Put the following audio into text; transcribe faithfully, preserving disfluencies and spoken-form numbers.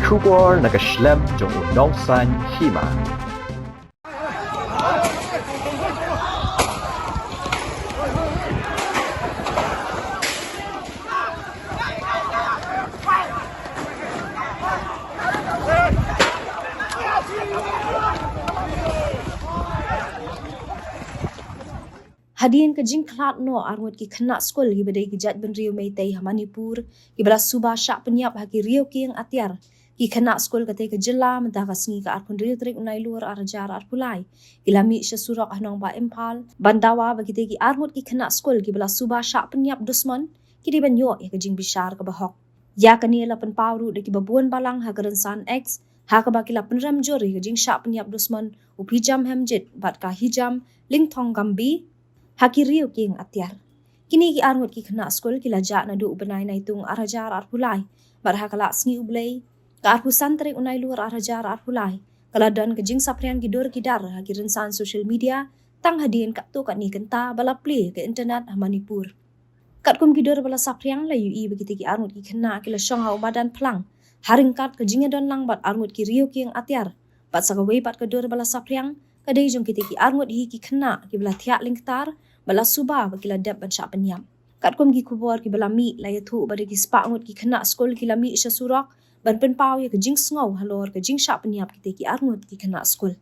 Khubor na ka shlem jong u nongsan hima. Hadien ka jingkhlad noh arngut ki khynnah skul kiba dei ki jaitbynriew Meitei ha Manipur, kiba la suba shah pynïap ha ki riew kieng atiar, ki khynnah skul katei ka jylla mynta ka sngi ka arphew hynriew tarik u Nailur arhajar arphew lai ki la mih sha surok ha nongbah Imphal ban dawa ba kitei ki arngut ki khynnah skul kiba la suba shah pynïap dusmon ki dei ban ïoh ïa ka jingbishar kaba hok. Ïa kane la pynpaw ruh da kiba bun balang ha ka rynsan X, ha kaba ki la pynrem jur ïa ka jingshah pynïap dusmon u Phijam Hemjit bad ka Hijam Lyngthong Gambi ha ki riew kieng atiar. Kine ki arngut ki khynnah skul ki la jah naduh u bnai Naitung arhajar arphew lai, bad ha ka lad sngi U Blei ka arphew san tarik u Nailur arhajar arphew lai ka la don ka jingsaphriang ki dur ki dar ha ki rynsan social media tang hadien katto katne kynta ba la plie ka internet ha Manipur. Katkum ki dur ba la saphriang, la ïohi ba kitei ki arngut ki khynnah ki la shong ha u madan phlang ha ryngkat ka jingïadon lang bad arngut ki riew kieng atiar, bad sa kawei pat ka dur ba la saphriang ka dei jong kitei ki arngut hi ki khynnah kiba la thiah lyngktar bad la suba ba ki la dep ban shah pynïap. Katkum ki khubor kiba la mih, la ïathuh ba dei ki spah ngut ki khynnah skul ki la mih sha surok ban pynpaw ïa ka jingsngew halor ka jingshah pynïap kitei ki arngut ki khynnah skul.